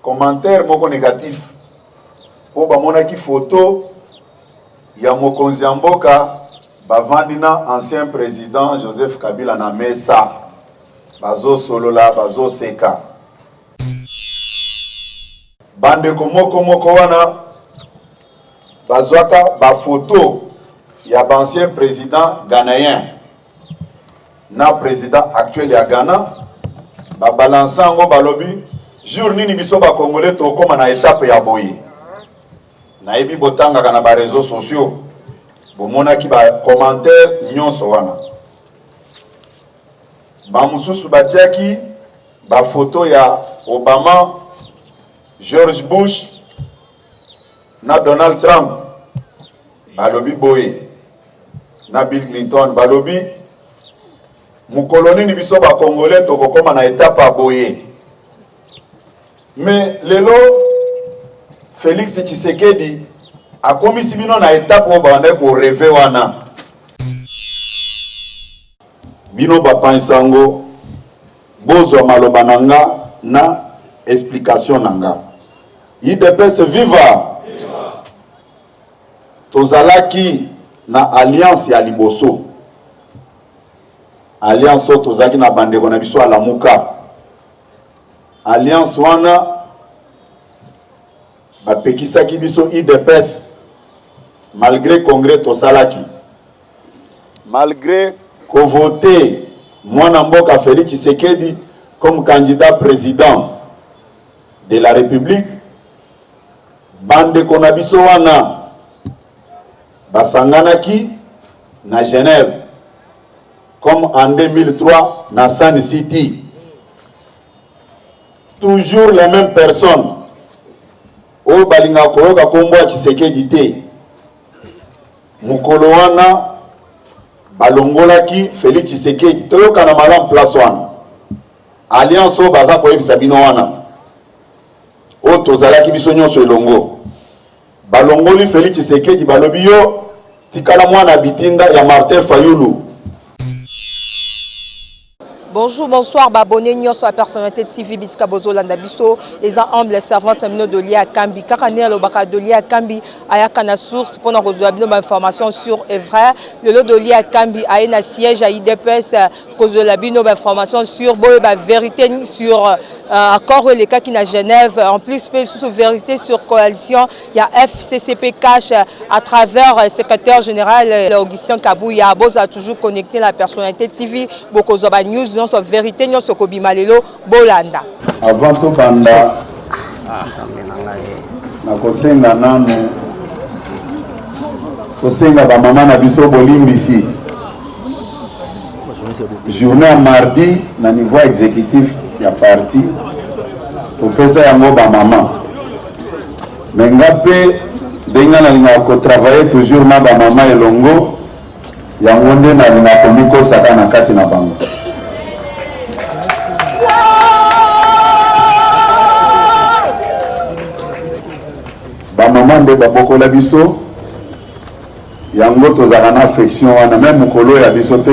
commentaire moko négatif mpo bamonaki photo ya mokonzi ya mboka bavandi na ancien président Joseph Kabila na mesa, bazosolola, bazoseka. Bandeko moko moko wana bazwaka bafoto ya baancien président ghanéen na président actuel ya Ghana, babalansa yango, balobi jour nini biso bakongole tokóma na etape ya boye. Nayebi botangaka na bareseau sociaux, bomonaki bacommentaire nyonso wana. Bamosusu batiaki bafoto ya Obama, George Bush na Donald Trump, balobi boye, na Bill Clinton, balobi mokolo nini biso bakongole tokokóma na etape ya boye. Mais lelo Félix Tshisekedi akomisi bino na etape oyo babandaki korêver wana. Bino bapanzi yango, bozwa maloba na nga na explication na nga. UDPS viva! Tozalaki na alliance ya liboso, alliance oyo tozalaki na bandeko na biso Alamuka. Alliance wana bapekisaki biso UDPS, malgré congrès tosalaki, malgré kovote mwana mboka Félix Tshisekedi comme candidat président de la République. Bandeko na biso wana basanganaki na Genève comme en 2003 na Sun City, toujours les mêmes personnes oyo balingaka koyoka kombo ya Tshisekedi te. Mokolo wana balongolaki Félix Tshisekedi. Toyokana malamu, place wana, alliance oyo baza koyebisa bino wana, oyo tozalaki biso nyonso elongo, balongoli Félix Tshisekedi, balobi yo tikala mwana bitinda ya Martin Fayulu. Bonjour, bonsoir, abonnés nyonso ya Personnalité TV bisika bozolanda biso. Eza humble servante bino Dolia Kambi. Kaka nde alobaka, Dolia Kambi ayaka na source mpona kozwa bino bainformation sûre et vrai. Lelo Dolia Kambi aye na siège ya UDPS kozwela bino bainformation sûre, boyeba vérité sur accord oyo elekaki na Genève, en plus mpe lisusu vérité sur coalition ya FCCP CACH à travers secrétaire général Augustin Kabuya. Bozala toujours connecté na Personnalité TV, bokozwa banews nyonso, vérité nyonso kobima lelo, bolanda. Avant tobanda, nakosenga nanu kosenga bamama na biso bolimbisi. Journée ya mardi na niveau exécutif ya parti, topesa yango bamama. Me nga mpe ndenge nalingaka kotravaille toujours na bamama elongo, yango nde nalingaka komikosaka na kati na bango. Bamama nde babokola biso, yango tozalaka na affection wana. Me mokolo ya biso te,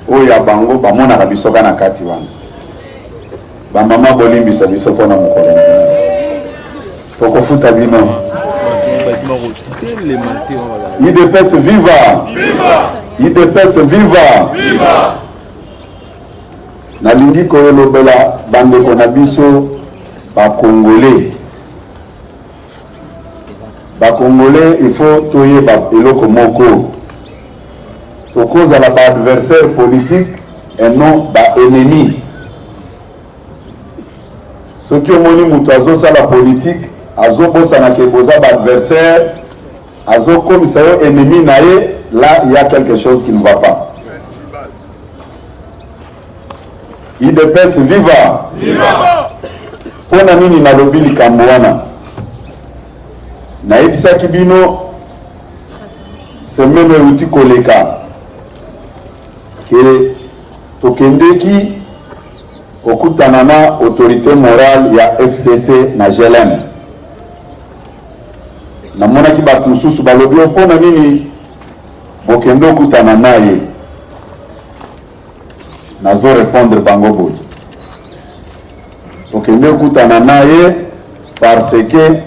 oyo ya bango, bamonaka biso ka na kati wana. Bamama, bolimbisa biso mpona mokolo na tokofuta bino. UDPS viva! UDPS viva! Nalingi kolobela bandeko na biso bakongole. Bakongole, il faut toyeba eloko moko: tokozala baadversaire politique et non baennemi. Soki omoni moto azosala politique, azobosana ke boza baadversaire, azokomisa yo ennemi na ye, là il y a quelque chose qui ne va pas. UDPS viva! Mpo na nini nalobi likambo wana? Nayebisaki bino semaine euti koleka ke tokendeki kokutana na autorité morale ya FCC na GLM. Namonaki bato mosusu balobi: "O, mpo na nini bokende okutana na ye?" Nazo répondre bango boye: tokende okutana na ye. Parce que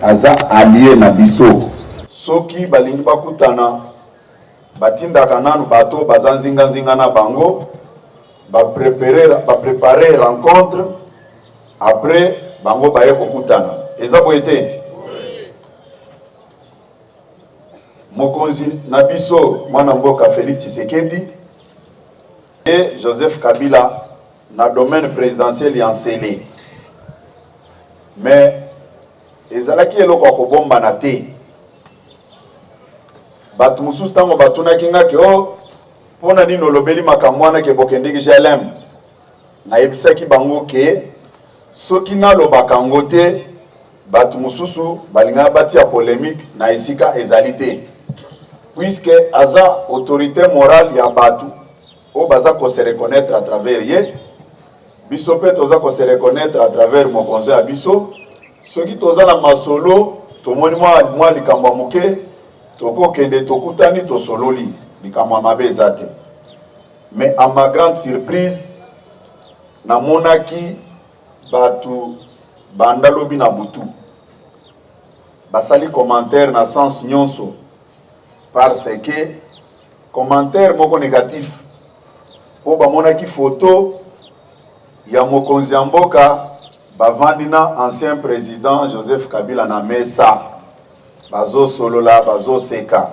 aza allie na biso. Soki balingi bakutana, batindaka nanu bato baza nzinganzinga na bango, ba preparer rencontre, après bango baye kokutana. Eza boye te? Mokonzi na biso mwana mboka Felix Tshisekedi et Joseph Kabila na domaine presidentiel ya Nsele. Mais ezalaki eloko ya kobombana te. Bato mosusu ntango batunaki nga ke o mpo na nini olobeli makambo wana ke bokendeki GLM, nayebisaki bango ke soki nalobaka yango te, bato mosusu balingaka batia polemique na esika ezali te, puisque aza autorité morale ya bato oyo baza ko se reconnaître à travers ye. Biso mpe toza ko se reconnaître à travers mokonzi ya biso. Soki toza na masolo, tomoni mwa likambo ya moke, tokokende, tokutani, tosololi, likambo ya mabe eza te. Mais à ma grande surprise, namonaki bato banda lobi na butu basali commentaire na sens nyonso, parce que commentaire moko négatif mpo bamonaki photo ya mokonzi ya mboka bavandi na ancien président Joseph Kabila na mesa, bazosolola, bazoseka.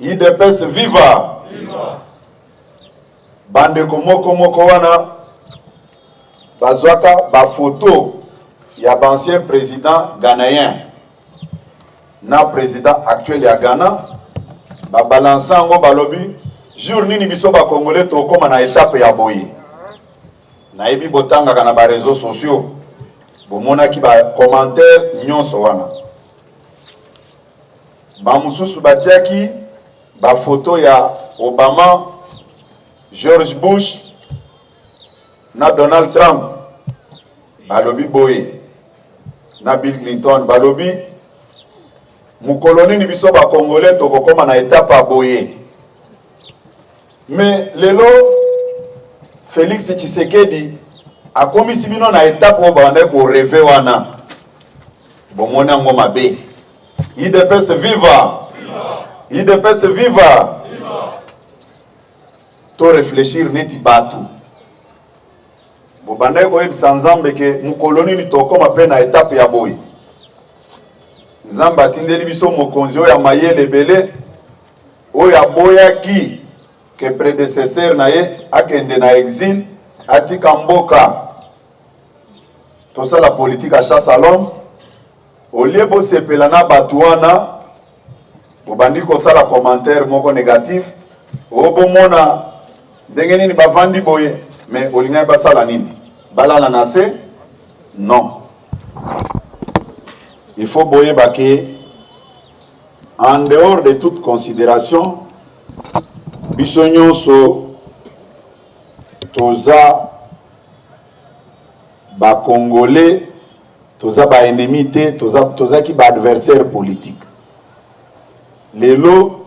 UDPS viva! Bandeko moko moko wana bazwaka bafoto ya baancien président ghanéen na président actuel ya Ghana, babalansa yango, balobi jour nini biso bakongole tokóma na étape ya boye. Nayebi botangaka na baréseaux sociaux, bomonaki bacommentaire nyonso wana. Bamosusu batiaki bafoto ya Obama, George Bush na Donald Trump, balobi boye, na Bill Clinton, balobi mokolo nini biso bakongole tokokóma na étape ya boye. Mais lelo Félix Tshisekedi akomisi bino na étape oyo babandaki korêver wana, bomoni yango mabe. UDPS viva! UDPS viva! To réfléchir neti bato bobandaki koyebisa Nzambe ke mokolo nini tokóma mpe na étape ya boye. Nzambe atindeli biso mokonzi oyo ya mayele ebele, oyo aboyaki ke prédécesseur na ye akende na exil, atika mboka, tosala politique ya chasse à l'homme. Au lieu bosepela na bato wana, bobandi kosala commentaire moko négatif oyo bomona ndenge nini bavandi boye. Mais olingaki basala nini? Balala na se? Non, il faut boyeba ke en dehors de toute considération, biso nyonso toza bakongolais, toza baennemi te, tozaki baadversaire politique. Lelo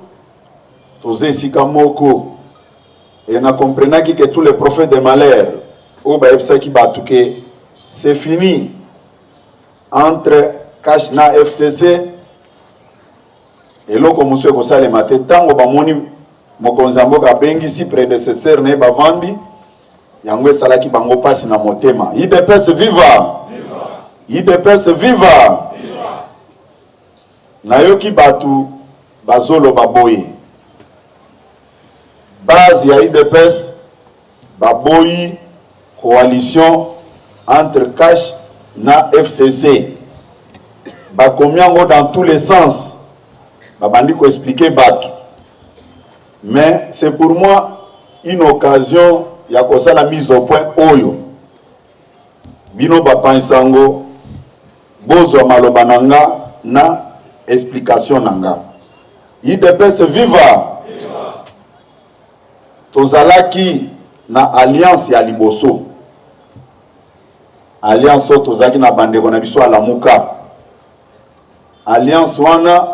toza esika moko. E na comprenaki ke tous les prophètes de malheur oyo bayebisaki bato ke c'est fini entre CACH na FCC, eloko mosusu ekosalema te, ntango bamoni mokonzi ya mboka abengisi prédécesseur na ye, bavandi, yango esalaki bango mpasi na motema. UDPS viva! UDPS viva! Nayoki bato bazoloba boye, base ya UDPS baboyi coalition entre CACH na FCC. Bakomi yango dans tous les sens, babandi koexpliquer bato. Mais c'est pour moi une occasion ya kosala mise au point oyo bino bapanzi yango bozwa maloba na nga na explication na nga. UDPS viva! Tozalaki na alliance ya liboso, alliance oyo tozalaki na bandeko na biso Alamuka. Alliance wana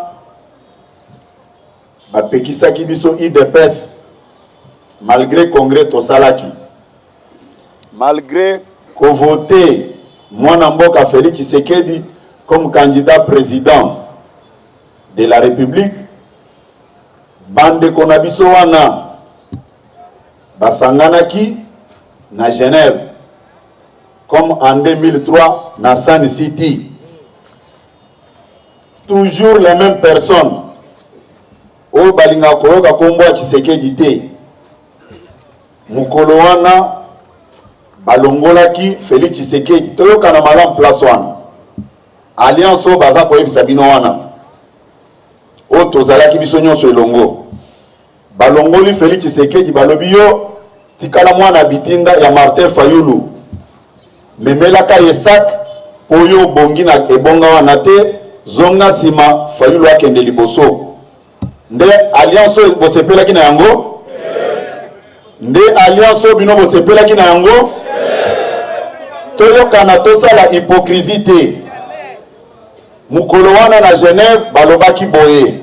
bapekisaki biso UDPS, malgré congrès tosalaki, malgré kovote. mwana mboka Felix Tshisekedi comme candidat président de la République. Bandeko na biso wana basanganaki na Genève comme en 2003 na Sun City. Toujours les mêmes personnes oyo balingaka koyoka nkombo ya Tshisekedi te. Mokolo wana balongolaki Felix Tshisekedi. Toyokana malamu place wana, alliance oyo baza koyebisa bino wana, oyo tozalaki biso nyonso elongo, balongoli Felix Tshisekedi, balobi yo tikala mwana bitinda ya Martin Fayulu, memelaka ye sac mpo yo obongi na ebonga wana te, zonga nsima, Fayulu akende liboso. Nde alliance oyo bosepelaki na yango? Nde alliance oyo bino bosepelaki na yango? Toyokana, tosala hypocrisie te. Mokolo wana na Genève balobaki boye: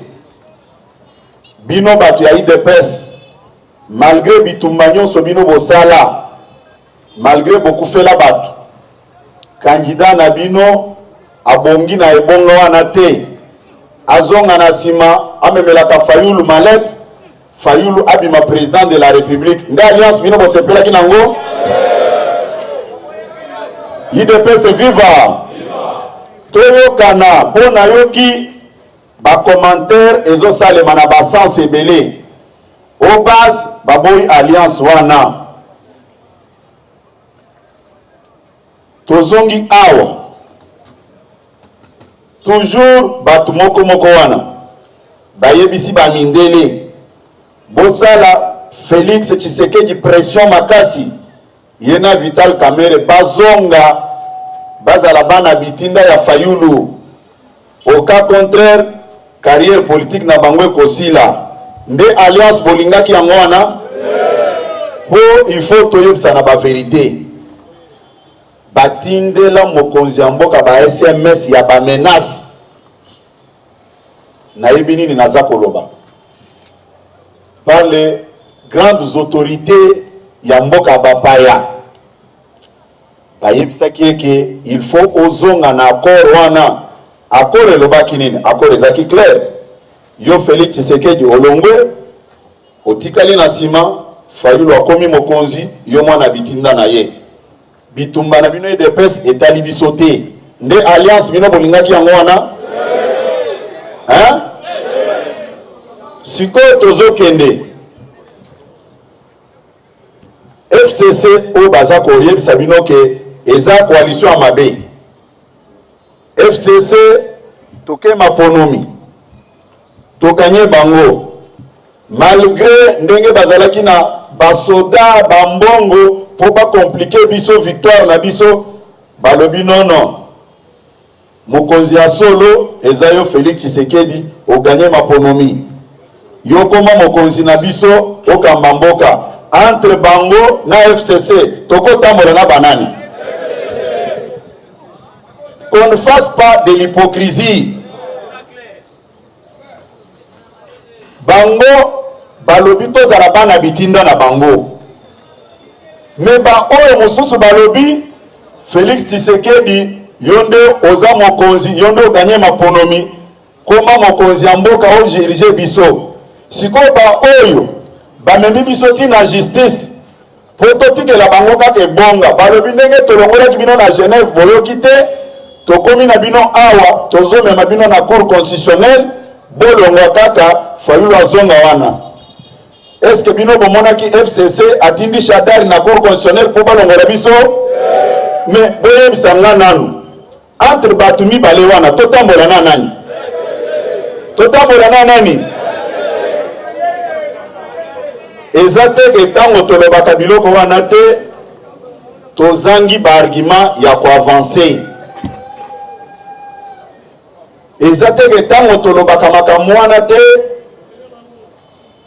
bino bato ya UDPS, malgré bitumba nyonso bino bosala, malgré bokufela bato, candidat na bino abongi na ebonga wana te, azonga na nsima, amemelaka Fayulu mallette, Fayulu abima président de la République. Nde alliance bino bosepelaki nango? UDPS viva! Toyokana, mpo nayoki bacommentaire ezosalema na basens ebele. Obas baboyi alliance wana. Tozongi awa, toujours bato moko moko wana bayebisi bamindele: bosala Félix Tshisekedi pression makasi, ye na Vital Kamerhe bazonga, bazala bana bitinda ya Fayulu. Au cas contraire, carrière politique na bango ekosila. Nde alliance bolingaki yango wana? Mpo il faut toyebisa na bavérité. Batindela mokonzi ya mboka ba SMS ya bamenace. Nayebi nini naza koloba. Par les grandes autorités ya mboka bapaya, bayebisaki eke il faut ozonga na accord wana. Accord elobaki nini? Accord ezalaki clair: yo Félix Tshisekedi olongwe, otikali na nsima, Fayulu akomi mokonzi, yo mwana bitinda na ye. Bitumba na bino UDPS etali biso te. Nde alliance bino bolingaki yango wana, hein? Sikoyo tozokende FCC oyo baza koyebisa bino ke eza coalition ya mabe. FCC, toke maponomi, toganye bango malgré ndenge bazalaki na basoda, bambongo mpo bacompliquer biso victoire na biso. Balobi nono, mokonzi ya solo eza yo Félix Tshisekedi, oganye maponomi, yo koma mokonzi na biso, okamba mboka. Entre bango na FCC, tokotambola na banani? Qu'on ne fasse pas de l'hypocrisie. Bango balobi tozala bana bitinda na bango, me baoyo mosusu balobi Félix Tshisekedi, yo nde oza mokonzi, yo nde oganye maponomi, koma mokonzi ya mboka, odirige biso. Sikoyo baoyo bamemi biso ntina justice mpo totikela bango kaka ebonga, balobi ndenge tolongolaki bino na Genève, boyoki te, tokomi na bino awa, tozomema bino na Cour constitutionnelle, bolongwa kaka, Fayulu azonga wana. Est-ce bino bomonaki FCC atindi Shadari na Cour constitutionnelle mpo balongola biso? Mais boyebisa nga nanu, entre bato mibale wana, totambola na nani? Totambola na nani? Eza te ke ntango tolobaka biloko wana te, tozangi baargument ya koavancer. Eza te ke ntango tolobaka makambo wana te,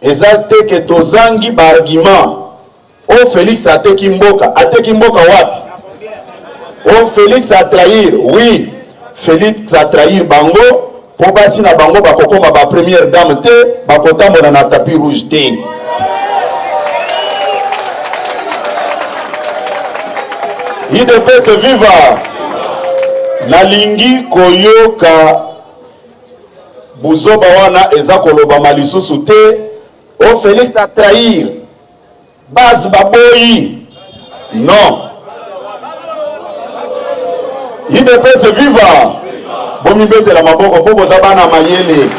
eza te ke tozangi baargument. O Félix ateki mboka. Ateki mboka wapi? O Félix atrahir. Oui, Félix atrahir bango mpo basi na bango bakokoma ba première dame te, bakotambola na tapis rouge te. UDPS viva! Nalingi koyoka buzoba wana eza kolobama lisusu te. O Felix a trahir base baboyi non. UDPS viva! Bomibetela maboko mpo boza bana mayele.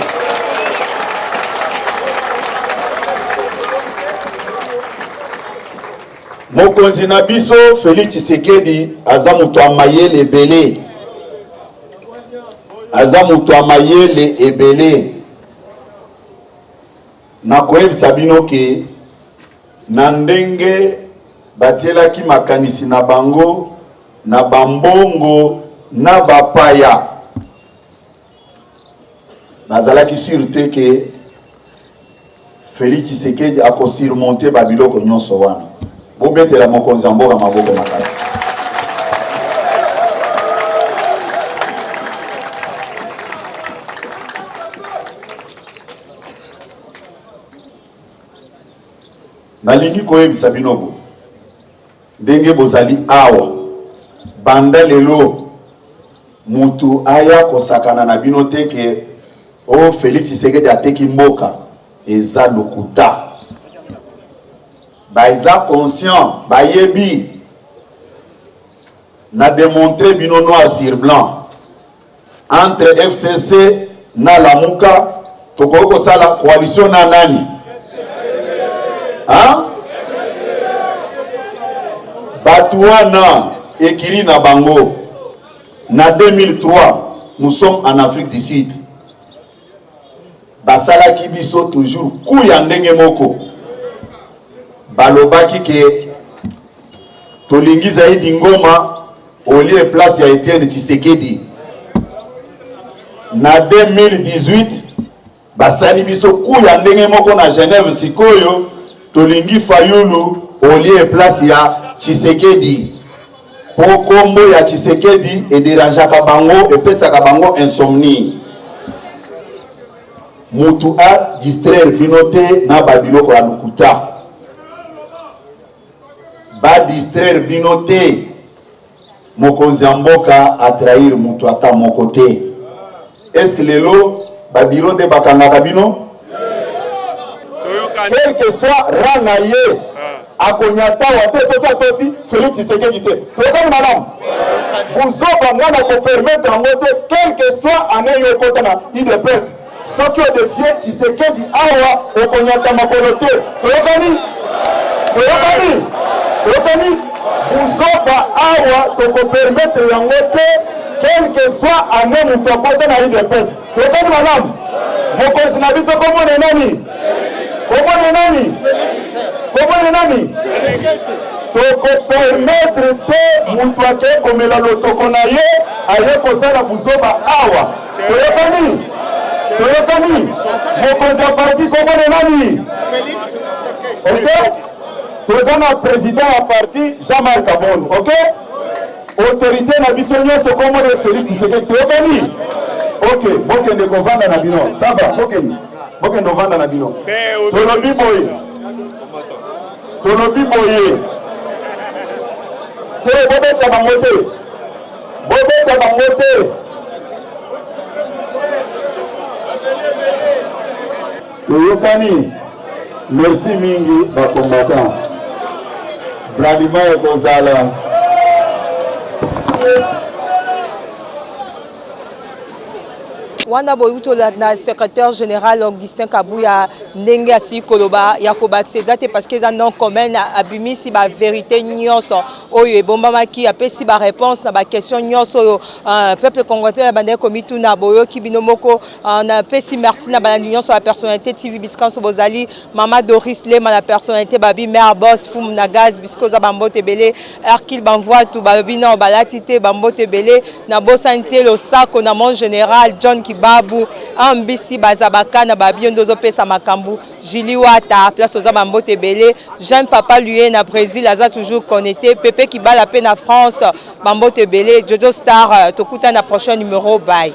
Mokonzi na biso Felix Tshisekedi aza moto ya mayele ebele, aza moto ya mayele ebele. Nakoyebisa bino ke na ndenge batielaki makanisi na bango na bambongo na bapaya, bazalaki sur te ke Felix Tshisekedi ako surmonter ba biloko nyonso wana. Bobetela mokonzi ya mboka maboko makasi. Nalingi koyebisa bino bo ndenge bozali awa banda lelo mutu aya kosakana na bino te ke Oh Felix Tshisekedi ateki mboka eza lokuta. Ba eza conscient, bayebi na demontrer bino noir sur blanc entre FCC na Lamuka tokoki kosala coalition na nani? Hein? Bato wana ekiri na bango Na 2003 nous sommes en Afrique du Sud basalaki biso toujours coup ya ndenge moko, balobaki ke tolingi Zaidi Ngoma au lieu place ya Etienne Tshisekedi. Na 2018 Basali biso coup ya ndenge moko na Genève sikoyo tolingi Fayulu au lieu et place ya Tshisekedi po kombo ya Tshisekedi ederangeaka bango, epesaka bango insomnie. Mutu a distraire bino te na ba biloko ya lokuta, ba distraire bino te. Mokonzi ya mboka a trahir mutu ata moko te. Est-ce que lelo ba bureau nde bakangaka bino? Quel que soit rang na ye, akonyatawa te soki atosi Felix Tshisekedi te. Toyokani malamu? Buzoba nga na ko permettre yango te, quel que soit annee yo okota na UDPS, soki o defier Tshisekedi awa okonyata makolo te. Toyokani? Toyokani? Toyokani? Buzoba awa toko permettre yango te, quel que soit annee moto akota na UDPS. Toyokani malamu? Mokonzi na biso komona nani? Komona nani? Komona nani? Toko permettre te moto akei komela lotoko na ye aye kosala buzoba awa. Toyokani? Toyokani? Mokonzi ya parti komona nani? Ok? Toza na president ya parti Jean-Marc Kabund. Ok? Autorité na biso nyonso komona Felix Tshisekedi. Toyokani? Ok, bokende kovanda na bino. Ça va, bokende. Bokende kovanda na bino. Tolobi boye. Tolobi boye. Te, bobeta bango te. Bobeta bango te. Toyokani. Merci mingi ba combattants. Bralima ekozala. Wana boyuti na secrétaire général Augustin Kabuya ndenge asili koloba ya kobakisa eza te parce que eza non commun, abimisi ba vérité nyonso oyo ebombamaki, apesi ba réponse na ba question nyonso oyo peuple congolais abandaki komituna. Boyoki bino moko. Napesi merci na balandi nyonso ya Personnalité TV bisika nyonso bozali. Mama Doris Lema na Personnalité, babi mare boss fumu na gaz bisika oza, bambote ebele. Hercule Bamvoitu balobi nao balati te, bambote ebele. Nabosani te losako na mon général John Kibabu ambisi bazabaka na babi yo nde ozopesa makambo. Julie Wata place oza, bambote ebele. Jeune papa Luye na Brésil aza toujours connecté. Pepe Kibala pe na France, bambote ebele. Jojo Star, tokuta na prochain numéro, bye.